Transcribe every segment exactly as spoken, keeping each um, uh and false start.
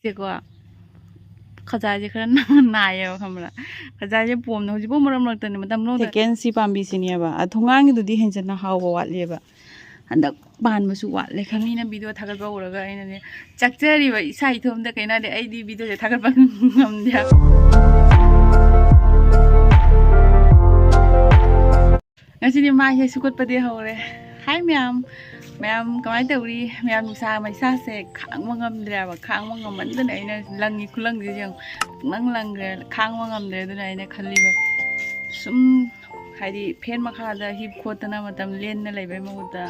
ꯁꯦꯀꯣ, ꯈꯖꯥꯏꯁꯦ ꯈꯔ ꯅꯥꯏꯌꯦꯕ, ꯈꯪꯕ꯭ꯔꯥ? ꯈꯖꯥꯏꯁꯦ ꯄꯣꯝꯅ ꯍꯧꯖꯤꯛꯐꯥꯎ ꯃꯔꯛ ꯃꯔꯛꯇꯅꯦ, ꯃꯇꯝ ꯂꯧꯗ꯫ ꯁꯦꯀꯦꯟ ꯁꯤ ꯄꯥꯝꯕꯤꯁꯤꯅꯦꯕ, ꯑ, ꯊꯣꯡꯒꯥꯡꯒꯤꯗꯨꯗꯤ ꯍꯦꯟꯖꯟꯅ ꯍꯥꯎꯕ ꯋꯥꯠꯂꯦꯕ꯫ ꯍꯟꯗꯛ ꯄꯥꯟꯕꯁꯨ ꯋꯥꯠꯂꯦ꯫ ꯈꯪꯉꯤꯅ ꯚꯤꯗꯤꯑꯣ ꯊꯥꯒꯠꯄ ꯎꯔꯒ ꯑꯩꯅꯅꯦ, ꯆꯥꯛꯆꯔꯤꯕ ꯏꯁꯥ ꯏꯊꯣꯝꯇ ꯀꯩꯅꯗꯦ, ꯑꯩꯗꯤ ꯚꯤꯗꯤꯑꯣꯁꯦ ꯊꯥꯒꯠꯄ ꯉꯝꯗꯦ꯫ ꯉꯁꯤꯗꯤ ꯃꯥꯏꯁꯦ ꯁꯨꯀꯠꯄꯗꯤ ꯍꯧꯔꯦ꯫ ꯍꯥꯏ ꯃꯌꯥꯝ, ꯃꯌꯥꯝ ꯀꯃꯥꯏꯅ ꯇꯧꯔꯤ? ꯃꯌꯥꯝ ꯅꯨꯡꯁꯥ ꯃꯩꯁꯥꯁꯦ ꯈꯥꯡꯕ ꯉꯝꯗ꯭ꯔꯦꯕ, ꯈꯥꯡꯕ ꯉꯝꯃꯟꯗꯅ ꯑꯩꯅ ꯂꯪꯉꯤ ꯈꯨꯂꯪꯁꯤꯁꯨ ꯌꯦꯡꯉꯨ, ꯄꯨꯡꯂꯪ ꯂꯪꯈ꯭ꯔꯦ, ꯈꯥꯡꯕ ꯉꯝꯗ꯭ꯔꯦ꯫ ꯑꯗꯨꯅ ꯑꯩꯅ ꯈꯜꯂꯤꯕ, ꯁꯨꯝ ꯍꯥꯏꯗꯤ ꯐꯦꯟ ꯃꯈꯥꯗ ꯍꯤꯞ ꯈꯣꯠꯇꯅ ꯃꯇꯝ ꯂꯦꯟꯅ ꯂꯩꯕꯩ ꯃꯍꯨꯠꯇ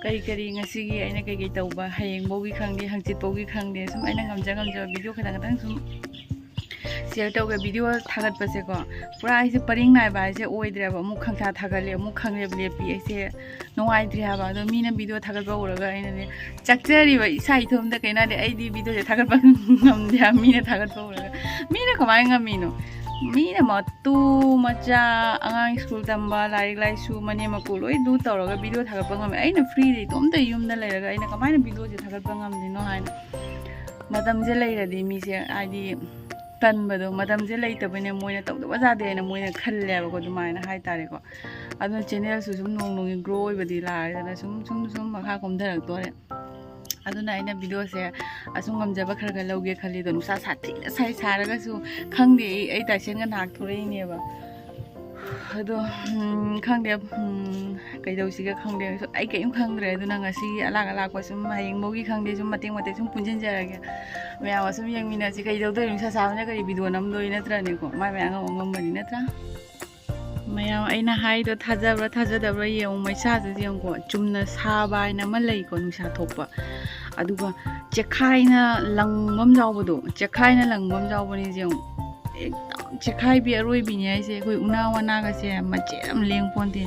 ꯀꯔꯤ ꯀꯔꯤ ꯉꯁꯤꯒꯤ ꯑꯩꯅ ꯀꯩꯀꯩ ꯇꯧꯕ, ꯍꯌꯦꯡꯐꯧꯒꯤ ꯈꯪꯗꯦ, ꯍꯪꯆꯤꯠꯐꯧꯒꯤ ꯈꯪꯗꯦ, ꯁꯨꯝ ꯑꯩꯅ ꯉꯝꯖ ꯉꯝꯖꯕ ꯚꯤꯗꯤꯑꯣ ꯈꯤꯇꯪ ꯈꯤꯇꯪ ꯁꯨꯝ ꯁꯤꯌꯔ ꯇꯧꯒꯦ꯫ ꯚꯤꯗꯤꯑꯣ ꯊꯥꯒꯠꯄꯁꯦꯀꯣ, ꯄꯨꯔꯥ ꯑꯩꯁꯦ ꯄꯔꯤꯡ ꯅꯥꯏꯕ ꯍꯥꯏꯁꯦ ꯑꯣꯏꯗ꯭ꯔꯦꯕ꯫ ꯑꯃꯨꯛ ꯈꯪꯁꯥ ꯊꯥꯒꯠꯂꯦ, ꯑꯃꯨꯛ ꯈꯪꯂꯦꯞ ꯂꯦꯞꯄꯤ꯫ ꯑꯩꯁꯦ ꯅꯨꯡꯉꯥꯏꯇ꯭ꯔꯦ ꯍꯥꯏꯕ꯫ ꯑꯗꯣ ꯃꯤꯅ ꯚꯤꯗꯤꯑꯣ ꯊꯥꯒꯠꯄ ꯎꯔꯒ ꯑꯩꯅꯅꯦ, ꯆꯥꯛꯆꯔꯤꯕ ꯏꯁꯥ ꯏꯊꯣꯝꯇ ꯀꯩꯅꯗꯦ, ꯑꯩꯗꯤ ꯚꯤꯗꯤꯑꯣꯁꯦ ꯊꯥꯒꯠꯄ ꯉꯝꯗꯦ ꯍꯥꯏꯕ, ꯃꯤꯅ ꯊꯥꯒꯠꯄ ꯎꯔꯒ꯫ ꯃꯤꯅ ꯀꯃꯥꯏꯅ ꯉꯝꯃꯤꯅꯣ? ꯃꯤꯅ ꯃꯇꯨ ꯃꯆꯥ, ꯑꯉꯥꯡ ꯁ꯭ꯀꯨꯜ ꯇꯝꯕ, ꯂꯥꯏꯔꯤꯛ ꯂꯥꯏꯁꯨ, ꯃꯅꯦꯝ ꯃꯀꯨ ꯂꯣꯏ ꯗꯨ ꯇꯧꯔꯒ ꯚꯤꯗꯤꯑꯣ ꯊꯥꯒꯠꯄ ꯉꯝꯃꯦ꯫ ꯑꯩꯅ ꯐ꯭ꯔꯤꯗ ꯏꯇꯣꯝꯇ ꯌꯨꯝꯗ ꯂꯩꯔꯒ ꯑꯩꯅ ꯀꯃꯥꯏꯅ ꯚꯤꯗꯤꯑꯣꯁꯦ ꯊꯥꯒꯠꯄ ꯉꯝꯗꯣꯏꯅꯣ ꯍꯥꯏꯅ꯫ ꯃꯇꯝꯁꯦ ꯂꯩꯔꯗꯤ ꯃꯤꯁꯦ ꯍꯥꯏꯗꯤ ꯇꯟꯕꯗꯣ, ꯃꯇꯝꯁꯦ ꯂꯩꯇꯕꯅꯦ, ꯃꯣꯏꯅ ꯇꯧꯗꯕ ꯌꯥꯗꯦ ꯍꯥꯏꯅ ꯃꯣꯏꯅ ꯈꯜꯂꯦꯕꯀꯣ, ꯑꯗꯨꯃꯥꯏꯅ ꯍꯥꯏꯇꯥꯔꯦꯀꯣ꯫ ꯑꯗꯨꯅ ꯆꯦꯅꯦꯜꯁꯨ ꯁꯨꯝ ꯅꯣꯡ ꯅꯣꯡꯒꯤ ꯒ꯭ꯔꯣ ꯑꯣꯏꯕꯗꯤ ꯂꯥꯏꯔꯗꯅ ꯁꯨꯝ ꯁꯨꯝ ꯁꯨꯝ ꯃꯈꯥ ꯀꯣꯝꯊꯔꯛꯇꯣꯔꯦ꯫ ꯑꯗꯨꯅ ꯑꯩꯅ ꯚꯤꯗꯤꯑꯣꯁꯦ ꯑꯁꯨꯝ ꯉꯝꯖꯕ ꯈꯔ ꯈꯔ ꯂꯧꯒꯦ ꯈꯜꯂꯤꯗꯣ, ꯅꯨꯡꯁꯥ ꯁꯥꯊꯤꯅ ꯁꯥꯏ, ꯁꯥꯔꯒꯁꯨ ꯈꯪꯗꯦ, ꯑꯩ, ꯑꯩ ꯇꯥꯏꯁꯦꯟꯒ ꯅꯥꯛꯊꯣꯔꯛꯏꯅꯦꯕ꯫ ꯑꯗꯣ, ꯎꯝ, ꯈꯪꯗꯦ, ꯎꯝ, ꯀꯩꯗꯧꯁꯤꯒꯦ ꯈꯪꯗꯦ꯫ ꯑꯩ ꯀꯔꯤꯝ ꯈꯪꯗ꯭ꯔꯦ꯫ ꯑꯗꯨꯅ ꯉꯁꯤꯒꯤ ꯑꯂꯥꯛ ꯑꯂꯥꯛꯄ ꯁꯨꯝ ꯍꯌꯦꯡꯐꯧꯒꯤ ꯈꯪꯗꯦ, ꯁꯨꯝ ꯃꯇꯦꯛ ꯃꯇꯦꯛ ꯁꯨꯝ ꯄꯨꯟꯁꯤꯟꯖꯔꯒꯦ꯫ ꯃꯌꯥꯝ ꯑꯁꯨꯝ ꯌꯦꯡꯃꯤꯟꯅꯁꯤ꯫ ꯀꯩꯗꯧꯗꯣꯏꯅꯣ? ꯅꯨꯡꯁꯥ ꯁꯥꯕꯅ ꯀꯔꯤ ꯚꯤꯗꯤꯑꯣ ꯅꯝꯗꯣꯏ ꯅꯠꯇ꯭ꯔꯅꯦꯀꯣ? ꯃꯥꯏ ꯃꯥꯏ ꯑꯉꯝ ꯑꯉꯝꯕꯅꯤ ꯅꯠꯇ꯭ꯔꯥ? ꯃꯌꯥꯝ ꯑꯩꯅ ꯍꯥꯏꯗꯣ ꯊꯥꯖꯕ꯭ꯔꯥ ꯊꯥꯖꯗꯕ꯭ꯔꯥ ꯌꯦꯡꯉꯨ, ꯃꯩꯁꯥꯁꯤꯗ ꯌꯦꯡꯉꯨꯀꯣ, ꯆꯨꯝꯅ ꯁꯥꯕ ꯍꯥꯏꯅ ꯑꯃ ꯂꯩꯀꯣ, ꯅꯨꯡꯁꯥ ꯊꯣꯛꯄ, ꯑꯗꯨꯒ ꯆꯦꯛꯈꯥꯏꯅ ꯂꯪꯕ ꯑꯃ ꯌꯥꯎꯕꯗꯣ, ꯆꯦꯛꯈꯥꯏꯅ ꯂꯪꯕ ꯑꯃ ꯌꯥꯎꯕꯅꯤ ꯌꯦꯡꯉꯨ꯫ ꯑꯦꯛꯗꯝ ꯆꯦꯛꯈꯥꯏꯕꯤ ꯑꯔꯣꯏꯕꯤꯅꯤ ꯍꯥꯏꯁꯦ꯫ ꯑꯩꯈꯣꯏ ꯎꯅꯥ ꯋꯥꯅꯥꯒꯁꯦ ꯃꯆꯦꯠ ꯑꯃ ꯂꯦꯡ ꯄꯣꯟꯇꯦ꯫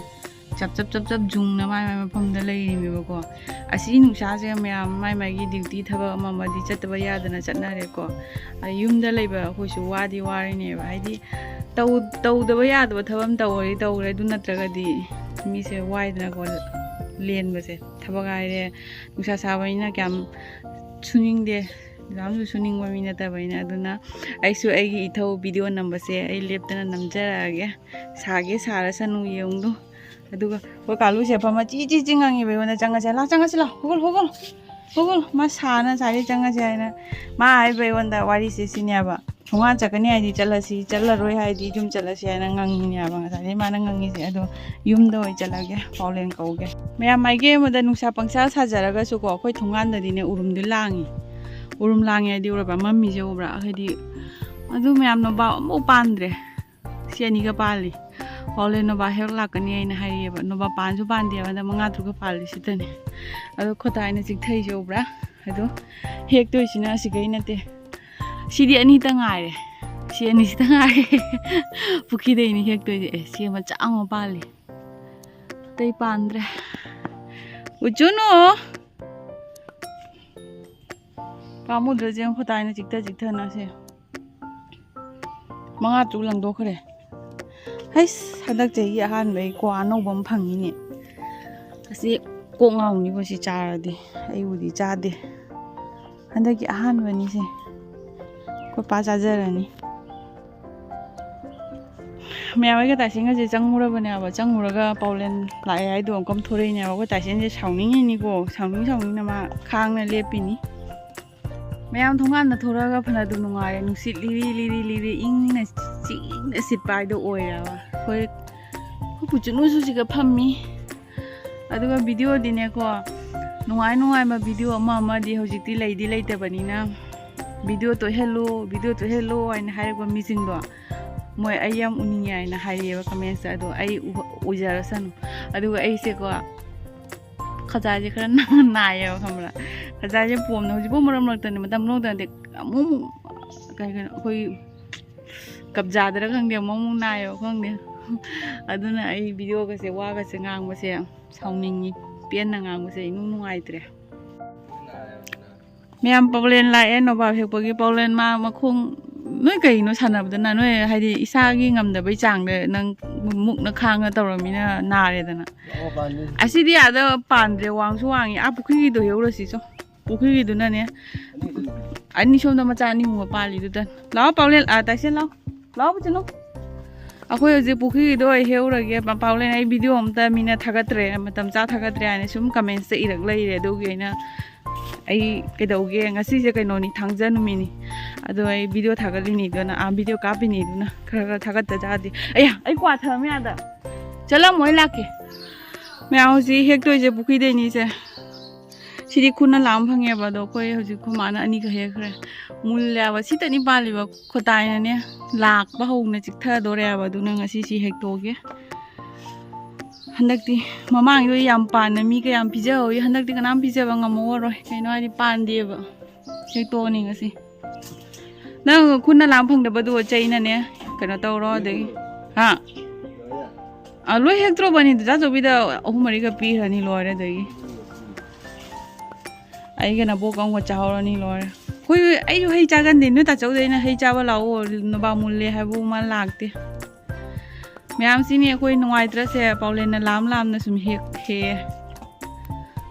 ꯆꯞ ꯆꯞ ꯆꯞ ꯆꯞ ꯌꯨꯡꯅ ꯃꯥꯏ ꯃꯥꯏ ꯃꯐꯝꯗ ꯂꯩꯔꯤꯃꯦꯕꯀꯣ꯫ ꯑꯁꯤ ꯅꯨꯡꯁꯥꯁꯦ ꯃꯌꯥꯝ ꯃꯥꯏ ꯃꯥꯏꯒꯤ ꯗ꯭ꯌꯨꯇꯤ ꯊꯕꯛ ꯑꯃ ꯑꯃꯗꯤ ꯆꯠꯇꯕ ꯌꯥꯗꯅ ꯆꯠꯅꯔꯦꯀꯣ꯫ ꯑ, ꯌꯨꯝꯗ ꯂꯩꯕ ꯑꯩꯈꯣꯏꯁꯨ ꯋꯥꯗꯤ ꯋꯥꯔꯤꯅꯦꯕ꯫ ꯍꯥꯏꯗꯤ ꯇꯧ-, ꯇꯧꯗꯕ ꯌꯥꯗꯕ ꯊꯕꯛ ꯑꯃ ꯇꯧꯔꯗꯤ ꯇꯧꯔꯦ, ꯑꯗꯨ ꯅꯠꯇ꯭ꯔꯒꯗꯤ ꯃꯤꯁꯦ ꯋꯥꯏꯗꯅꯀꯣ ꯂꯦꯟꯕꯁꯦ꯫ ꯊꯕꯛ ꯍꯥꯏꯔꯦ, ꯅꯨꯡꯁꯥ ꯁꯥꯕꯅꯤꯅ ꯀꯌꯥꯝ ꯁꯨꯅꯤꯡꯗꯦ꯫ ꯑꯦꯛꯖꯥꯝꯁꯨ ꯁꯨꯅꯤꯡꯕ ꯃꯤ ꯅꯠꯇꯕꯅꯤꯅ꯫ ꯑꯗꯨꯅ ꯑꯩꯁꯨ ꯑꯩꯒꯤ ꯏꯊꯧ ꯚꯤꯗꯤꯑꯣ ꯅꯝꯕꯁꯦ ꯑꯩ ꯂꯦꯞꯇꯅ ꯅꯝꯖꯔꯛꯑꯒꯦ꯫ ꯁꯥꯒꯦ ꯁꯥꯔꯁꯅꯨ, ꯌꯦꯡꯉꯨ꯫ ꯑꯗꯨꯒ ꯑꯩꯈꯣꯏ ꯀꯥꯂꯨꯁꯦ ꯐꯝꯃ ꯆꯤ ꯆꯤ ꯆꯤ ꯉꯪꯉꯤꯕ ꯑꯩꯉꯣꯟꯗ꯫ "ꯆꯪꯉꯁꯦ, ꯂꯥꯛ, ꯆꯪꯉꯁꯤ ꯂꯥꯛ, ꯍꯧꯒꯠꯂꯣ, ꯍꯧꯒꯠꯂꯣ, ꯍꯧꯒꯠꯂꯣ", ꯃꯥ ꯁꯥꯅ ꯉꯁꯥꯏꯗꯩ "ꯆꯪꯉꯁꯦ" ꯍꯥꯏꯅ꯫ ꯃꯥ ꯍꯥꯏꯕ ꯑꯩꯉꯣꯟꯗ ꯋꯥꯔꯤꯁꯦ ꯁꯤꯅꯦꯕ: "ꯊꯣꯡꯒꯥꯟ ꯆꯠꯀꯅꯤ ꯍꯥꯏꯗꯤ ꯆꯠꯂꯁꯤ, ꯆꯠꯂꯔꯣꯏ ꯍꯥꯏꯗꯤ ꯌꯨꯝ ꯆꯠꯂꯁꯤ" ꯍꯥꯏꯅ ꯉꯪꯉꯤꯅꯦꯕ ꯉꯁꯥꯏꯗꯩ ꯃꯥꯅ ꯉꯪꯉꯤꯁꯦ꯫ ꯑꯗꯣ ꯌꯨꯝꯗ ꯑꯣꯏ ꯆꯠꯂꯒꯦ, ꯄꯥꯎꯂꯦꯟ ꯀꯧꯒꯦ꯫ ꯃꯌꯥꯝ, ꯃꯥꯏꯀꯩ ꯑꯃꯗ ꯅꯨꯡꯁꯥ ꯄꯪꯁꯥ ꯁꯥꯖꯔꯒꯁꯨꯀꯣ, ꯑꯩꯈꯣꯏ ꯊꯣꯡꯒꯥꯟꯗꯗꯤꯅꯦ ꯎꯔꯨꯝꯗꯤ ꯂꯥꯡꯉꯤ꯫ ꯎꯔꯨꯝ ꯂꯥꯡꯉꯦ ꯍꯥꯏꯗꯤ ꯎꯔꯕ? ꯃꯝꯃꯤꯁꯦ ꯎꯕ꯭ꯔꯥ? ꯍꯥꯏꯗꯤ ꯑꯗꯨ ꯃꯌꯥꯝ ꯅꯣꯕꯥꯞ ꯑꯃꯐꯥꯎ ꯄꯥꯟꯗ꯭ꯔꯦ꯫ ꯁꯤ ꯑꯅꯤꯒ ꯄꯥꯜꯂꯤ꯫ ꯄꯥꯎꯂꯦꯟ ꯅꯣꯕꯥꯞ ꯍꯦꯛ ꯂꯥꯛꯀꯅꯤ ꯍꯥꯏꯅ ꯍꯥꯏꯔꯤꯑꯕ꯫ ꯅꯣꯕꯥꯞ ꯄꯥꯟꯁꯨ ꯄꯥꯟꯗꯦꯕ, ꯍꯟꯗꯛ ꯃꯉꯥ ꯇꯔꯨꯛꯀ ꯄꯥꯜꯂꯤ ꯁꯤꯗꯅꯦ꯫ ꯑꯗꯣ ꯈꯣꯠꯇ ꯍꯥꯏꯅ ꯆꯤꯛꯊꯩꯁꯦ ꯎꯕ꯭ꯔꯥ? ꯑꯗꯣ ꯍꯦꯛꯇꯣꯏꯁꯤꯅ ꯑꯁꯤꯈꯩ ꯅꯠꯇꯦ꯫ ꯁꯤꯗꯤ ꯑꯅꯤꯇ ꯉꯥꯏꯔꯦ꯫ ꯁꯤ ꯑꯅꯤꯁꯤꯇ ꯉꯥꯏꯔꯦ꯫ ꯄꯨꯈ꯭ꯔꯤꯗꯩꯅꯤ ꯍꯦꯛꯇꯣꯏꯁꯦ꯫ ꯑꯦ, ꯁꯤ ꯃꯆꯥ ꯑꯃ ꯄꯥꯜꯂꯤ꯫ ꯑꯇꯩ ꯄꯥꯟꯗ꯭ꯔꯦ꯫ ꯎꯆꯨꯅꯨ! ꯄꯥꯝꯃꯨꯗ꯭ꯔꯣ? ꯆꯦꯡ ꯈꯣꯠꯇꯥꯏꯅ ꯆꯤꯛꯊ ꯆꯤꯛꯊꯅ ꯁꯦ꯫ ꯃꯉꯥ ꯇꯔꯨꯛ ꯂꯪꯊꯣꯛꯈ꯭ꯔꯦ꯫ ꯍꯩꯁ, ꯍꯟꯗꯛ ꯆꯍꯤꯒꯤ ꯑꯍꯥꯟꯕꯩ ꯀ꯭ꯋꯥ ꯑꯅꯧꯕ ꯑꯃ ꯐꯪꯉꯤꯅꯦ꯫ ꯑꯁꯤ ꯀꯣꯛ ꯉꯥꯎꯅꯤꯕ ꯁꯤ ꯆꯥꯔꯗꯤ꯫ ꯑꯩꯕꯨꯗꯤ ꯆꯥꯗꯦ꯫ ꯍꯟꯗꯛꯀꯤ ꯑꯍꯥꯟꯕꯅꯤꯁꯦ꯫ ꯑꯩꯈꯣꯏ ꯄꯥ ꯆꯥꯖꯔꯅꯤ꯫ ꯃꯌꯥꯝ, ꯑꯩꯒ ꯇꯥꯏꯁꯦꯟꯒꯁꯦ ꯆꯪꯉꯨꯔꯕꯅꯦꯕ꯫ ꯆꯪꯉꯨꯔꯒ ꯄꯥꯎꯂꯦꯟ ꯂꯥꯛꯑꯦ ꯍꯥꯏꯗꯣ ꯑꯃꯨꯛꯀ ꯊꯣꯔꯛꯏꯅꯦꯕ꯫ ꯑꯩꯈꯣꯏ ꯇꯥꯏꯁꯦꯟꯁꯦ ꯁꯥꯎꯅꯤꯡꯉꯤꯅꯤꯀꯣ꯫ ꯁꯥꯎꯅꯤꯡ ꯁꯥꯎꯅꯤꯡꯅ ꯃꯥ ꯈꯥꯡꯅ ꯂꯦꯞꯄꯤꯅꯤ꯫ ꯃꯌꯥꯝ ꯊꯣꯡꯒꯥꯟꯗ ꯊꯣꯔꯛꯑꯒ ꯐꯅꯗꯨꯝ ꯅꯨꯡꯉꯥꯏꯔꯦ꯫ ꯅꯨꯡꯁꯤꯠ ꯂꯤꯔꯤ ꯂꯤꯔꯤ ꯂꯤꯔꯤ ꯏꯪꯅ ꯆꯤꯛꯅ ꯁꯤꯠꯄ ꯍꯥꯏꯗꯣ ꯑꯣꯏꯔꯦꯕ꯫ ꯑꯩꯈꯣꯏ, ꯑꯩꯈꯣꯏ ꯄꯨꯆꯨꯅꯨꯁꯨ ꯁꯤꯒ ꯐꯝꯃꯤ꯫ ꯑꯗꯨꯒ ꯚꯤꯗꯤꯑꯣꯗꯤꯅꯦꯀꯣ, ꯅꯨꯡꯉꯥꯏ ꯅꯨꯡꯉꯥꯏꯕ ꯚꯤꯗꯤꯑꯣ ꯑꯃ ꯑꯃꯗꯤ ꯍꯧꯖꯤꯛꯇꯤ ꯂꯩꯗꯤ ꯂꯩꯇꯕꯅꯤꯅ, "ꯚꯤꯗꯤꯑꯣ ꯇꯣꯏꯍꯜꯂꯣ, ꯚꯤꯗꯤꯑꯣ ꯇꯣꯏꯍꯜꯂꯣ" ꯍꯥꯏꯅ ꯍꯥꯏꯔꯛꯄ ꯃꯤꯁꯤꯡꯗꯣ, ꯃꯣꯏ ꯑꯩ ꯌꯥꯝ ꯎꯅꯤꯡꯉꯦ ꯍꯥꯏꯅ ꯍꯥꯏꯔꯛꯑꯦꯕ ꯀꯃꯦꯟꯁꯇ꯫ ꯑꯗꯣ ꯑꯩ ꯎ-, ꯎꯖꯔꯁꯅꯨ꯫ ꯑꯗꯨꯒ ꯑꯩꯁꯦꯀꯣ, ꯈꯖꯥꯏꯁꯦ ꯈꯔ ꯅꯥꯏꯌꯦꯕ, ꯈꯪꯕ꯭ꯔꯥ? ꯈꯖꯥꯏꯁꯦ ꯄꯣꯝꯅ ꯍꯧꯖꯤꯛꯐꯥꯎ ꯃꯔꯛ ꯃꯔꯛꯇꯅꯦ, ꯃꯇꯝ ꯃꯔꯛꯇꯗꯤ ꯑꯃꯨꯛ ꯑꯃꯨꯛ ꯀꯩ ꯀꯩꯅꯣ ꯑꯩꯈꯣꯏ ꯀꯕꯖꯥꯗꯔ ꯈꯪꯗꯦ, ꯑꯃꯨꯛ ꯑꯃꯨꯛ ꯅꯥꯏꯌꯦꯕ, ꯈꯪꯗꯦ꯫ ꯑꯗꯨꯅ ꯑꯩ ꯚꯤꯗꯤꯑꯣꯒꯁꯦ, ꯋꯥꯒꯁꯦ ꯉꯥꯡꯕꯁꯦ ꯁꯥꯎꯅꯤꯡꯉꯤ꯫ ꯄꯦꯟꯅ ꯉꯥꯡꯕꯁꯦ ꯏꯅꯨꯡ ꯅꯨꯡꯉꯥꯏꯇ꯭ꯔꯦ꯫ ꯃꯌꯥꯝ, ꯄꯥꯎꯂꯦꯟ ꯂꯥꯛꯑꯦ, ꯅꯣꯕꯥꯞ ꯍꯦꯛꯄꯒꯤ꯫ ꯄꯥꯎꯂꯦꯟ ꯃꯥ ꯃꯈꯣꯡ, ꯅꯣꯏ ꯀꯩꯅꯣ ꯁꯥꯟꯅꯕꯗꯅ? ꯅꯣꯏ ꯍꯥꯏꯗꯤ ꯏꯁꯥꯒꯤ ꯉꯝꯗꯕꯩ ꯆꯥꯡꯗ ꯅꯪ ꯃꯨꯛꯅ ꯈꯥꯡꯅ ꯇꯧꯔꯃꯤꯅ ꯅꯥꯔꯦꯗꯅ꯫ ꯑꯣ, ꯄꯥꯟꯗꯦ꯫ ꯑꯁꯤꯗꯤ ꯑꯥꯗ ꯄꯥꯟꯗ꯭ꯔꯦ, ꯋꯥꯡꯁꯨ ꯋꯥꯡꯉꯤ꯫ ꯑꯥ ꯄꯨꯈ꯭ꯔꯤꯒꯤꯗꯣ ꯍꯦꯛꯎꯔꯁꯤ ꯆꯣ꯫ ꯄꯨꯈ꯭ꯔꯤꯒꯤꯗꯨꯅꯅꯦ꯫ ꯑꯅꯤ ꯁꯣꯝꯗ ꯃꯆꯥ ꯑꯅꯤ ꯑꯍꯨꯝꯒ ꯄꯥꯜꯂꯤꯗꯨꯗ꯫ ꯂꯥꯛꯑꯣ ꯄꯥꯎꯂꯦꯟ, ꯑꯥ, ꯇꯥꯏꯁꯦꯟ ꯂꯥꯛꯑꯣ꯫ ꯂꯥꯛꯑꯣ ꯄꯨꯆꯅꯨ꯫ ꯑꯩꯈꯣꯏ ꯍꯧꯖꯤꯛ ꯄꯨꯈ꯭ꯔꯤꯒꯤꯗꯣ ꯑꯩ ꯍꯦꯛꯎꯔꯒꯦ꯫ ꯄꯥꯎꯂꯦꯟ, ꯑꯩ ꯚꯤꯗꯤꯑꯣ ꯑꯝꯇ ꯃꯤꯅ ꯊꯥꯒꯠꯇ꯭ꯔꯦ, ꯃꯇꯝ ꯆꯥ ꯊꯥꯒꯠꯇ꯭ꯔꯦ ꯍꯥꯏꯅ ꯁꯨꯝ ꯀꯃꯦꯟꯁꯇ ꯏꯔꯛ ꯂꯩꯔꯦ꯫ ꯑꯗꯨꯒꯤ ꯑꯩꯅ, ꯑꯩ ꯀꯩꯗꯧꯒꯦ, ꯉꯁꯤꯁꯦ ꯀꯩꯅꯣꯅꯤ, ꯊꯥꯡꯖ ꯅꯨꯃꯤꯠꯅꯤ꯫ ꯑꯗꯣ ꯑꯩ ꯚꯤꯗꯤꯑꯣ ꯊꯥꯒꯠꯂꯤꯅꯤ, ꯑꯗꯨꯅ, ꯑꯥ, ꯚꯤꯗꯤꯑꯣ ꯀꯥꯞꯄꯤꯅꯤ, ꯑꯗꯨꯅ ꯈꯔ ꯈꯔ ꯊꯥꯒꯠꯇ ꯌꯥꯗꯦ꯫ ꯑꯩꯌꯥ, ꯑꯩ ꯀ꯭ꯋꯥ ꯊꯝꯃꯦ ꯑꯥꯗ꯫ ꯆꯠꯂꯝꯃꯣ, ꯑꯩ ꯂꯥꯛꯀꯦ꯫ ꯃꯌꯥꯝ ꯍꯧꯖꯤꯛ ꯍꯦꯛꯇꯣꯏꯁꯦ ꯄꯨꯈ꯭ꯔꯤꯗꯩꯅꯤꯁꯦ꯫ ꯁꯤꯗꯤ ꯈꯨꯟꯅ ꯂꯥꯝ ꯐꯪꯉꯦꯕ, ꯑꯗꯣ ꯑꯩꯈꯣꯏ ꯍꯧꯖꯤꯛ ꯑꯩꯈꯣꯏ ꯃꯥꯅ ꯑꯅꯤꯈꯛ ꯍꯦꯛꯈ꯭ꯔꯦ꯫ ꯃꯨꯜꯂꯦꯕ, ꯁꯤꯇꯅꯤ ꯄꯥꯜꯂꯤꯕ꯫ ꯈꯨꯇꯥꯏꯅꯅꯦ ꯂꯥꯛꯄ ꯍꯧꯅ ꯆꯤꯛꯊꯗꯣꯔꯦꯕ, ꯑꯗꯨꯅ ꯉꯁꯤ ꯁꯤ ꯍꯦꯛꯇꯣꯛꯑꯒꯦ꯫ ꯍꯟꯗꯛꯇꯤ, ꯃꯃꯥꯡꯗꯣ ꯌꯥꯝ ꯄꯥꯟꯅ ꯃꯤ ꯀꯌꯥꯝ ꯄꯤꯖꯍꯧꯏ, ꯍꯟꯗꯛꯇꯤ ꯀꯅꯥꯝ ꯄꯤꯖꯕ ꯉꯝꯃꯛꯑꯔꯣꯏ, ꯀꯩꯅꯣ ꯍꯥꯏꯗꯤ ꯄꯥꯟꯗꯦꯕ꯫ ꯍꯦꯛꯇꯣꯛꯑꯅꯤ ꯉꯁꯤ꯫ ꯅꯪ ꯈꯨꯟꯅ ꯂꯥꯝ ꯐꯪꯗꯕꯗꯨ ꯆꯩꯅꯅꯦ ꯀꯩꯅꯣ ꯇꯧꯔꯣ, ꯑꯗꯒꯤ, ꯍꯥ? ꯑꯥ, ꯂꯣꯏ ꯍꯦꯛꯇ꯭ꯔꯣꯕꯅꯤ, ꯗꯗꯥ ꯆꯧꯕꯤꯗ ꯑꯍꯨꯝ ꯃꯔꯤꯒ ꯄꯤꯈ꯭ꯔꯅꯤ, ꯂꯣꯏꯔꯦ꯫ ꯑꯗꯒꯤ ꯑꯩꯒ ꯅꯕꯣꯛꯀ ꯑꯃꯨꯛꯀ ꯆꯥꯍꯧꯔꯅꯤ, ꯂꯣꯏꯔꯦ꯫ ꯑꯩꯈꯣꯏ, ꯑꯩꯁꯨ ꯍꯩ ꯆꯥꯒꯟꯗꯦ, ꯅꯣꯏ ꯇꯥꯆꯧꯗ ꯑꯩꯅ ꯍꯩ ꯆꯥꯕ ꯂꯥꯛꯑꯣ, ꯅꯣꯕꯥꯞ ꯃꯨꯜꯂꯦ ꯍꯥꯏꯕꯕꯨ ꯃꯥ ꯂꯥꯛꯇꯦ꯫ ꯃꯌꯥꯝꯁꯤꯅꯤ ꯑꯩꯈꯣꯏ ꯅꯨꯡꯉꯥꯏꯇ꯭ꯔꯁꯦ, ꯄꯥꯎꯂꯦꯟꯅ ꯂꯥꯝ ꯂꯥꯝꯅ ꯁꯨꯝ ꯍꯦꯛ ꯍꯦꯛꯑꯦ꯫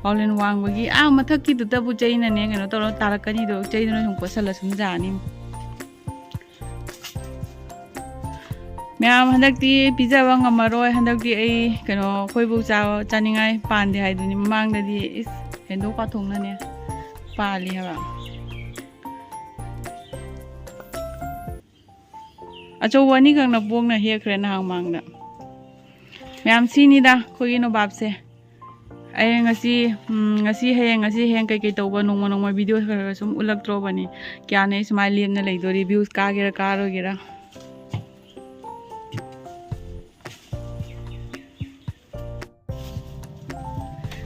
ꯄꯥꯎꯂꯦꯟ ꯋꯥꯡꯕꯒꯤ ꯑꯥ ꯃꯊꯛꯀꯤꯗꯨꯗꯕꯨ ꯆꯩꯅꯅꯦ ꯀꯩꯅꯣ ꯇꯧꯔ ꯇꯥꯔꯛꯀꯅꯤꯗꯣ, ꯆꯩꯗꯨꯅ ꯁꯨꯝ ꯀꯣꯠꯁꯜꯂ ꯁꯨꯝ ꯌꯥꯅꯤ꯫ ꯃꯌꯥꯝ ꯍꯟꯗꯛꯇꯤ ꯄꯤꯖꯕ ꯉꯝꯃꯔꯣꯏ꯫ ꯍꯟꯗꯛꯇꯤ ꯑꯩ ꯀꯩꯅꯣ, ꯑꯩꯈꯣꯏꯕꯨ ꯆꯥꯕ, ꯆꯥꯅꯤꯡꯉꯥꯏ ꯄꯥꯟꯗꯦ ꯍꯥꯏꯗꯨꯅꯤ꯫ ꯃꯃꯥꯡꯗꯗꯤ ꯏꯁ, ꯍꯦꯟꯗꯣꯛ ꯄꯥꯊꯣꯛꯅꯅꯦ ꯄꯥꯜꯂꯤ ꯍꯥꯏꯕ꯫ ꯑꯆꯧꯕ ꯑꯅꯤꯈꯛꯅ ꯄꯣꯡꯅ ꯍꯦꯛꯈ꯭ꯔꯦ ꯅꯍꯥꯟ ꯃꯥꯡꯗ꯫ ꯃꯌꯥꯝ ꯁꯤꯅꯤꯗ ꯑꯩꯈꯣꯏꯒꯤ ꯅꯣꯕꯥꯞꯁꯦ꯫ ꯑꯩ ꯉꯁꯤ, ꯎꯝ, ꯉꯁꯤ ꯍꯌꯦꯡ, ꯉꯁꯤ ꯍꯌꯦꯡ ꯀꯩꯀꯩ ꯇꯧꯕ, ꯅꯣꯡꯃ ꯅꯣꯡꯃ ꯚꯤꯗꯤꯑꯣ ꯈꯔ ꯈꯔ ꯁꯨꯝ ꯎꯠꯂꯛꯇ꯭ꯔꯣꯕꯅꯤ꯫ ꯀꯌꯥꯅ ꯑꯩ ꯁꯨꯃꯥꯏꯅ ꯂꯦꯝꯅ ꯂꯩꯗꯣꯔꯤ, ꯚ꯭ꯌꯨꯁ ꯀꯥꯒꯦꯔꯥ ꯀꯥꯔꯣꯏꯒꯦꯔꯥ꯫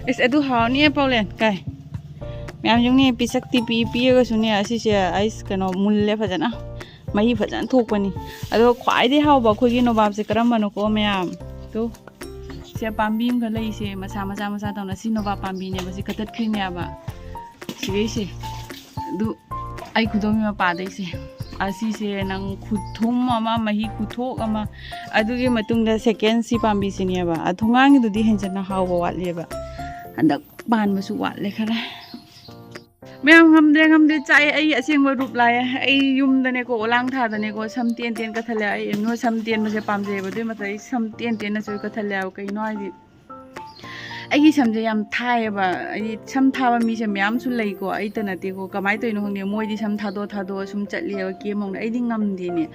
ꯑꯁ, ꯑꯗꯨ ꯍꯥꯎꯅꯤꯌꯦ ꯄꯥꯎꯂꯦꯟ꯫ ꯀꯥꯏ, ꯃꯌꯥꯝ ꯌꯦꯡꯅꯤ, ꯄꯤꯁꯛꯇꯤ ꯄꯤ, ꯄꯤꯔꯒꯁꯨꯅꯦ, ꯑꯁꯤꯁꯦ ꯑꯩꯁ ꯀꯩꯅꯣ ꯃꯨꯜꯂꯦ ꯐꯖꯅ, ꯃꯍꯤ ꯐꯖꯅ ꯊꯣꯛꯄꯅꯤ꯫ ꯑꯗꯣ ꯈ꯭ꯋꯥꯏꯗꯩ ꯍꯥꯎꯕ ꯑꯩꯈꯣꯏꯒꯤ ꯅꯣꯕꯥꯞꯁꯦ ꯀꯔꯝꯕꯅꯣꯀꯣ ꯃꯌꯥꯝ? ꯇꯨ, ꯁꯤ ꯄꯥꯝꯕꯤ ꯑꯃꯒ ꯂꯩꯁꯦ, ꯃꯁꯥ ꯃꯆꯥ ꯃꯆꯥ ꯇꯧꯅ, ꯁꯤ ꯅꯣꯕꯥꯞ ꯄꯥꯝꯕꯤꯅꯦꯕ, ꯁꯤ ꯀꯛꯊꯠꯈ꯭ꯔꯤꯅꯦꯕ꯫ ꯁꯤꯒꯩꯁꯦ꯫ ꯑꯗꯨ ꯑꯩ ꯈꯨꯗꯣꯝꯒꯤ ꯃꯄꯥꯗꯩꯁꯦ꯫ ꯑꯁꯤꯁꯦ ꯅꯪ ꯈꯨꯊꯨꯝ ꯑꯃ, ꯃꯍꯤ ꯈꯨꯊꯣꯛ ꯑꯃ꯫ ꯑꯗꯨꯒꯤ ꯃꯇꯨꯡꯗ ꯁꯦꯀꯦꯟ ꯁꯤ ꯄꯥꯝꯕꯤꯁꯤꯅꯦꯕ꯫ ꯑ, ꯊꯣꯡꯒꯥꯡꯒꯤꯗꯨꯗꯤ ꯍꯦꯟꯖꯟꯅ ꯍꯥꯎꯕ ꯋꯥꯠꯂꯦꯕ꯫ ꯍꯟꯗꯛ ꯄꯥꯟꯕꯁꯨ ꯋꯥꯠꯂꯦ ꯈꯔ꯫ ꯃꯌꯥꯝ, ꯉꯝꯗ꯭ꯔꯦ, ꯉꯝꯗ꯭ꯔꯦ, ꯆꯥꯛꯑꯦ꯫ ꯑꯩ ꯑꯁꯦꯡꯕ ꯔꯨꯞ ꯂꯥꯛꯑꯦ꯫ ꯑꯩ ꯌꯨꯝꯗꯅꯦꯀꯣ, ꯑꯣꯂꯥꯡ ꯊꯥꯗꯅꯦꯀꯣ, ꯁꯝ ꯇꯦꯟ ꯇꯦꯟ ꯀꯠꯊꯠꯂꯦ꯫ ꯑꯩ ꯑꯦꯝꯅꯣ ꯁꯝ ꯇꯦꯟꯕꯁꯦ ꯄꯥꯝꯖꯩꯑꯕ, ꯑꯗꯨꯏ ꯃꯊꯛꯇ ꯑꯩ ꯁꯝ ꯇꯦꯟ ꯇꯦꯟꯅꯁꯨ ꯀꯠꯊꯠꯂꯦꯕ꯫ ꯀꯩꯅꯣ ꯍꯥꯏꯗꯤ, ꯑꯩꯒꯤ ꯁꯝꯁꯦ ꯌꯥꯝ ꯊꯥꯏꯌꯦꯕ꯫ ꯍꯥꯏꯗꯤ, ꯁꯝ ꯊꯥꯕ ꯃꯤꯁꯦ ꯃꯌꯥꯝꯁꯨ ꯂꯩꯀꯣ, ꯑꯩꯇ ꯅꯠꯇꯦꯀꯣ꯫ ꯀꯃꯥꯏꯅ ꯇꯧꯔꯤꯅꯣ ꯈꯪꯗꯦ, ꯃꯣꯏꯗꯤ ꯁꯝ ꯊꯥꯗꯣꯛ ꯊꯥꯗꯣꯛꯑ ꯁꯨꯝ ꯆꯠꯂꯦꯕ, ꯀꯦꯝ ꯍꯧꯅ꯫ ꯑꯩꯗꯤ ꯉꯝꯗꯦꯅꯦ꯫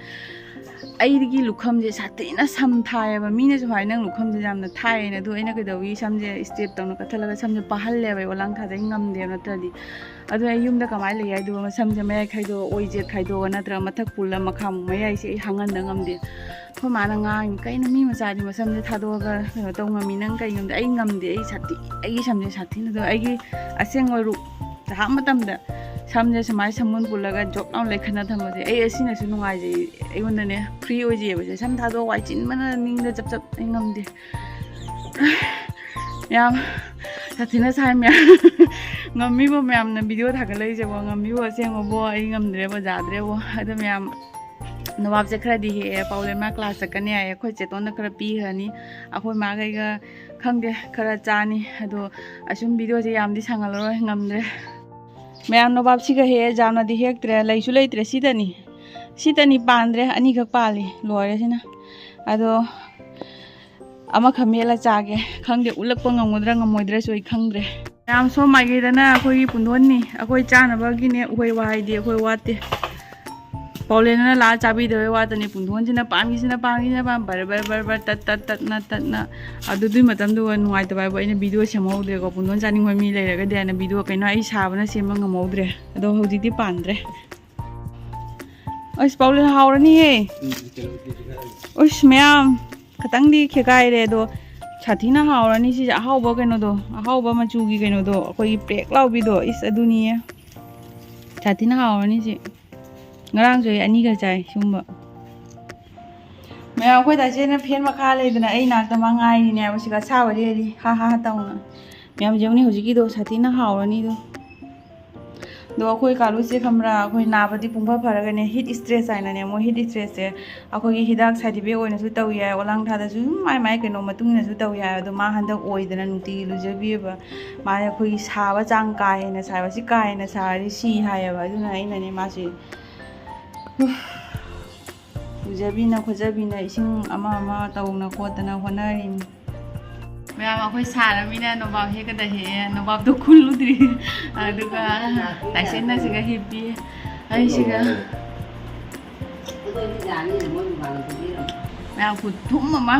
ꯑꯩꯒꯤ ꯂꯨꯈꯝꯁꯦ ꯁꯥꯊꯤꯅ ꯁꯝ ꯊꯥꯏꯌꯦꯕ꯫ ꯃꯤꯅꯁꯨ ꯍꯥꯏ, "ꯅꯪ ꯂꯨꯈꯝꯁꯦ ꯌꯥꯝꯅ ꯊꯥꯏꯌꯦꯅ"꯫ ꯑꯗꯨ ꯑꯩꯅ ꯀꯩꯗꯧꯏ, ꯁꯝꯁꯦ ꯁ꯭ꯇꯦꯞ ꯇꯧꯅ ꯀꯠꯊꯠꯂꯒ ꯁꯝꯁꯦ ꯄꯥꯍꯜꯂꯦꯕ꯫ ꯑꯩ ꯑꯣꯂꯥꯡ ꯊꯥꯗ ꯑꯩ ꯉꯝꯗꯦꯕ ꯅꯠꯇ꯭ꯔꯗꯤ꯫ ꯑꯗꯨ ꯑꯩ ꯌꯨꯝꯗ ꯀꯃꯥꯏꯅ ꯂꯩ ꯍꯥꯏꯗꯨꯕ? ꯃꯁꯝꯁꯦ ꯃꯌꯥꯏ ꯈꯥꯏꯗꯣꯛꯑ, ꯑꯣꯏ ꯖꯦꯠ ꯈꯥꯏꯗꯣꯛꯑꯒ ꯅꯠꯇ꯭ꯔꯒ ꯃꯊꯛ ꯄꯨꯜꯂ ꯃꯈꯥ ꯑꯃꯨꯛ ꯃꯌꯥꯏꯁꯦ ꯑꯩ ꯍꯥꯡꯍꯟꯗ ꯉꯝꯗꯦ꯫ ꯑꯩꯈꯣꯏ ꯃꯥꯅ ꯉꯥꯡꯉꯤ, "ꯀꯩꯅꯣ, ꯃꯤ ꯃꯆꯥꯗꯤ ꯃꯁꯝꯁꯦ ꯊꯥꯗꯣꯛꯑꯒ ꯀꯩꯅꯣ ꯇꯧ ꯉꯝꯃꯤ, ꯅꯪ ꯀꯩ ꯉꯝꯗꯦ?" ꯑꯩ ꯉꯝꯗꯦ꯫ ꯑꯩ ꯁꯥꯊꯤ, ꯑꯩꯒꯤ ꯁꯝꯁꯦ ꯁꯥꯊꯤꯅ ꯑꯗꯣ ꯑꯩꯒꯤ ꯑꯁꯦꯡꯕ ꯔꯨꯛ ꯆꯥꯕ ꯃꯇꯝꯗ ꯁꯝꯁꯦ ꯁꯨꯃꯥꯏꯅ ꯁꯝꯕꯨꯟ ꯄꯨꯜꯂꯒ ꯖꯣꯞ ꯂꯥꯎꯅ ꯂꯩꯈꯠꯅ ꯊꯝꯕꯁꯦ ꯑꯩ ꯑꯁꯤꯅꯁꯨ ꯅꯨꯡꯉꯥꯏꯖꯩ꯫ ꯑꯩꯉꯣꯟꯗꯅꯦ ꯐ꯭ꯔꯤ ꯑꯣꯏꯖꯩꯑꯕꯁꯦ꯫ ꯁꯝ ꯊꯥꯗꯣꯛ ꯋꯥꯏ ꯆꯤꯟꯕꯅ ꯅꯤꯡꯗ ꯆꯞ ꯆꯞ ꯑꯩ ꯉꯝꯗꯦ꯫ ꯌꯥꯝ ꯁꯥꯊꯤꯅ ꯁꯥꯏ ꯃꯌꯥꯝ꯫ ꯉꯝꯃꯤꯕ ꯃꯌꯥꯝꯅ ꯚꯤꯗꯤꯑꯣ ꯊꯥꯒꯠꯂꯛꯏꯁꯦꯕꯣ, ꯉꯝꯃꯤꯕꯣ ꯑꯁꯦꯡꯕꯕꯣ꯫ ꯑꯩ ꯉꯝꯗ꯭ꯔꯦꯕꯣ, ꯌꯥꯗ꯭ꯔꯦꯕꯣ꯫ ꯑꯗꯣ ꯃꯌꯥꯝ, ꯅꯣꯕꯥꯞꯁꯦ ꯈꯔꯗꯤ ꯍꯦꯛꯑꯦ꯫ ꯄꯥꯎꯂꯦꯟ ꯃꯥ ꯀ꯭ꯂꯥꯁ ꯆꯠꯀꯅꯤ ꯍꯥꯏꯌꯦ꯫ ꯑꯩꯈꯣꯏ ꯆꯦꯇꯣꯟꯗ ꯈꯔ ꯄꯤꯈ꯭ꯔꯅꯤ꯫ ꯑꯩꯈꯣꯏ ꯃꯥꯈꯩꯒ ꯈꯪꯗꯦ, ꯈꯔ ꯆꯥꯅꯤ꯫ ꯑꯗꯣ ꯑꯁꯨꯝ ꯚꯤꯗꯤꯑꯣꯁꯦ ꯌꯥꯝꯗꯤ ꯁꯥꯡꯍꯜꯂꯔꯣꯏ, ꯉꯝꯗ꯭ꯔꯦ꯫ ꯃꯌꯥꯝ, ꯅꯣꯕꯥꯞꯁꯤꯒ ꯍꯦꯛꯑꯦ, ꯌꯥꯝꯅꯗꯤ ꯍꯦꯛꯇ꯭ꯔꯦ꯫ ꯂꯩꯁꯨ ꯂꯩꯇ꯭ꯔꯦ꯫ ꯁꯤꯗꯅꯤ, ꯁꯤꯗꯅꯤ ꯄꯥꯟꯗ꯭ꯔꯦ꯫ ꯑꯅꯤꯈꯛ ꯄꯥꯜꯂꯤ, ꯂꯣꯏꯔꯦ ꯁꯤꯅ꯫ ꯑꯗꯣ ꯑꯃꯈꯛ ꯃꯦꯠꯂ ꯆꯥꯒꯦ꯫ ꯈꯪꯗꯦ, ꯎꯠꯂꯛꯄ ꯉꯝꯒꯗ꯭ꯔꯥ ꯉꯝꯃꯣꯏꯗ꯭ꯔꯥꯁꯨ ꯑꯩ ꯈꯪꯗ꯭ꯔꯦ꯫ ꯃꯌꯥꯝ, ꯁꯣꯝ ꯃꯥꯏꯀꯩꯗꯅ ꯑꯩꯈꯣꯏꯒꯤ ꯄꯨꯟꯗꯣꯟꯅꯤ꯫ ꯑꯩꯈꯣꯏ ꯆꯥꯅꯕꯒꯤꯅꯦ, ꯎꯍꯩ ꯋꯥꯍꯩꯗꯤ ꯑꯩꯈꯣꯏ ꯋꯥꯠꯇꯦ꯫ ꯄꯥꯎꯂꯦꯟꯅ ꯂꯥꯛꯑ ꯆꯥꯕꯤꯗꯕꯩ ꯋꯥꯇꯅꯤ꯫ ꯄꯨꯟꯗꯣꯟꯁꯤꯅ ꯄꯥꯝꯈꯤꯁꯤꯅ, ꯄꯥꯝꯈꯤꯁꯤꯅ, ꯄꯥꯝ-, ꯕꯔ ꯕꯔ ꯕꯔ ꯕꯔ, ꯇꯠ ꯇꯠ ꯇꯠꯅ ꯇꯠꯅ꯫ ꯑꯗꯨꯗꯨꯏ ꯃꯇꯝꯗꯨꯒ ꯅꯨꯡꯉꯥꯏꯇꯕ ꯍꯥꯏꯕꯨ, ꯑꯩꯅ ꯚꯤꯗꯤꯑꯣ ꯁꯦꯝꯍꯧꯗ꯭ꯔꯦꯀꯣ꯫ ꯄꯨꯟꯗꯣꯟ ꯆꯥꯅꯤꯡꯕ ꯃꯤ ꯂꯩꯔꯒꯗꯤ ꯍꯥꯏꯅ ꯚꯤꯗꯤꯑꯣ ꯀꯩꯅꯣ ꯑꯩ ꯁꯥꯕꯅ ꯁꯦꯝꯕ ꯉꯝꯍꯧꯗ꯭ꯔꯦ꯫ ꯑꯗꯣ ꯍꯧꯖꯤꯛꯇꯤ ꯄꯥꯟꯗ꯭ꯔꯦ꯫ ꯑꯁ, ꯄꯥꯎꯂꯦꯟ ꯍꯥꯎꯔꯅꯤꯍꯦ꯫ ꯑꯁ, ꯃꯌꯥꯝ, ꯈꯇꯪꯗꯤ ꯈꯦꯒꯥꯏꯔꯦ, ꯑꯗꯣ ꯁꯥꯊꯤꯅ ꯍꯥꯎꯔꯅꯤ ꯁꯤꯁꯦ꯫ ꯑꯍꯥꯎꯕ ꯀꯩꯅꯣꯗꯣ, ꯑꯍꯥꯎꯕ ꯃꯆꯨꯒꯤ ꯀꯩꯅꯣꯗꯣ, ꯑꯩꯈꯣꯏꯒꯤ ꯄ꯭ꯔꯦꯛ ꯂꯥꯎꯕꯤꯗꯣ, ꯏꯁ, ꯑꯗꯨꯅꯤꯌꯦ꯫ ꯁꯥꯊꯤꯅ ꯍꯥꯎꯔꯅꯤ ꯁꯤ꯫ ꯉꯔꯥꯡꯁꯨ ꯑꯩ ꯑꯅꯤꯒ ꯆꯥꯏ ꯁꯤꯒꯨꯝꯕ꯫ ꯃꯌꯥꯝ, ꯑꯩꯈꯣꯏ ꯗꯥꯆꯦꯅ ꯐꯦꯟ ꯃꯈꯥ ꯂꯩꯗꯅ ꯑꯩ ꯅꯥꯛꯇ ꯃꯥ ꯉꯥꯏꯔꯤꯅꯦꯕ꯫ ꯁꯤꯒ ꯑꯁꯥꯕ ꯂꯦꯜꯂꯤ, ꯍꯥ ꯍꯥ ꯍꯥ ꯇꯧꯅ꯫ ꯃꯌꯥꯝ ꯌꯦꯡꯉꯨꯅꯦ, ꯍꯧꯖꯤꯛꯀꯤꯗꯣ ꯁꯥꯊꯤꯅ ꯍꯥꯎꯔꯅꯤꯗꯣ꯫ ꯑꯗꯣ ꯑꯩꯈꯣꯏ ꯀꯥꯂꯨꯁꯦ ꯈꯪꯕ꯭ꯔꯥ, ꯑꯩꯈꯣꯏ ꯅꯥꯕꯗꯤ ꯄꯨꯡꯐ ꯐꯔꯒꯅꯦ, ꯍꯤꯠ ꯁ꯭ꯇꯔꯦꯁ ꯍꯥꯏꯅꯅꯦ, ꯃꯣꯏ ꯍꯤꯠ ꯁ꯭ꯇꯔꯦꯁꯁꯦ ꯑꯩꯈꯣꯏꯒꯤ ꯍꯤꯗꯥꯛ ꯁꯥꯏꯠ ꯏꯐꯦꯛ ꯑꯣꯏꯅꯁꯨ ꯇꯧꯏ ꯍꯥꯏ, ꯑꯣꯂꯥꯡ ꯊꯥꯗꯁꯨ ꯑꯗꯨꯝ ꯃꯥꯏ ꯃꯥꯏ ꯀꯩꯅꯣ ꯃꯇꯨꯡ ꯏꯟꯅꯁꯨ ꯇꯧꯏ ꯍꯥꯏ꯫ ꯑꯗꯣ ꯃꯥ ꯍꯟꯗꯛ ꯑꯣꯏꯗꯅ ꯅꯨꯡꯇꯤꯒꯤ ꯂꯨꯖꯕꯤꯑꯕ꯫ ꯃꯥꯁꯦ ꯑꯩꯈꯣꯏꯒꯤ ꯁꯥꯕ ꯆꯥꯡ ꯀꯥ ꯍꯦꯟꯅ ꯁꯥꯕꯁꯤ, ꯀꯥ ꯍꯦꯟꯅ ꯁꯥꯔꯗꯤ ꯁꯤ ꯍꯥꯏꯌꯦꯕ꯫ ꯑꯗꯨꯅ ꯑꯩꯅꯅꯦ ꯃꯥꯁꯦ ꯂꯨꯖꯕꯤꯅ ꯈꯣꯠꯆꯕꯤꯅ ꯏꯁꯤꯡ ꯑꯃ ꯑꯃ ꯇꯧꯅ ꯈꯣꯠꯇꯅ ꯍꯣꯠꯅꯔꯤꯅꯤ꯫ ꯃꯌꯥꯝ ꯑꯩꯈꯣꯏ ꯁꯥꯔꯃꯤꯅ ꯅꯣꯕꯥꯞ ꯍꯦꯛꯀꯗ ꯍꯦꯛꯑꯦ꯫ ꯅꯣꯕꯥꯞꯇꯣ ꯈꯨꯜꯂꯨꯗ꯭ꯔꯤ꯫ ꯑꯗꯨꯒ ꯇꯥꯏꯁꯟꯅꯁꯤꯒ ꯍꯤꯞꯄꯤ꯫ ꯑꯩꯁꯤꯒ ꯃꯌꯥꯝ ꯈꯨꯊꯨꯝ ꯑꯃ꯫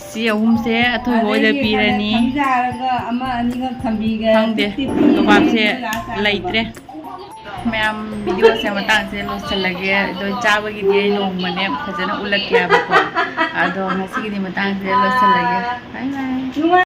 ꯁꯤ ꯑꯍꯨꯝꯁꯦ ꯑꯊꯣꯏꯕ ꯍꯣꯏꯗ ꯄꯤꯔꯅꯤ꯫ ꯈꯪꯗꯦ, ꯅꯣꯕꯥꯞꯁꯦ ꯂꯩꯇ꯭ꯔꯦ꯫ ꯃꯌꯥꯝ, ꯚꯤꯗꯤꯑꯣꯁꯦ ꯃꯇꯥꯡꯁꯦ ꯂꯣꯏꯁꯤꯜꯂꯒꯦ꯫ ꯑꯗꯣ ꯆꯥꯕꯒꯤꯗꯤ ꯑꯩ ꯅꯣꯡꯃꯅꯦ ꯐꯖꯅ ꯎꯠꯂꯛꯀꯦ ꯍꯥꯏꯕꯀꯣ꯫ ꯑꯗꯣ ꯉꯁꯤꯒꯤꯗꯤ ꯃꯇꯥꯡꯁꯦ ꯂꯣꯏꯁꯤꯜꯂꯒꯦ꯫ ꯕꯥꯏ ꯕꯥꯏ꯫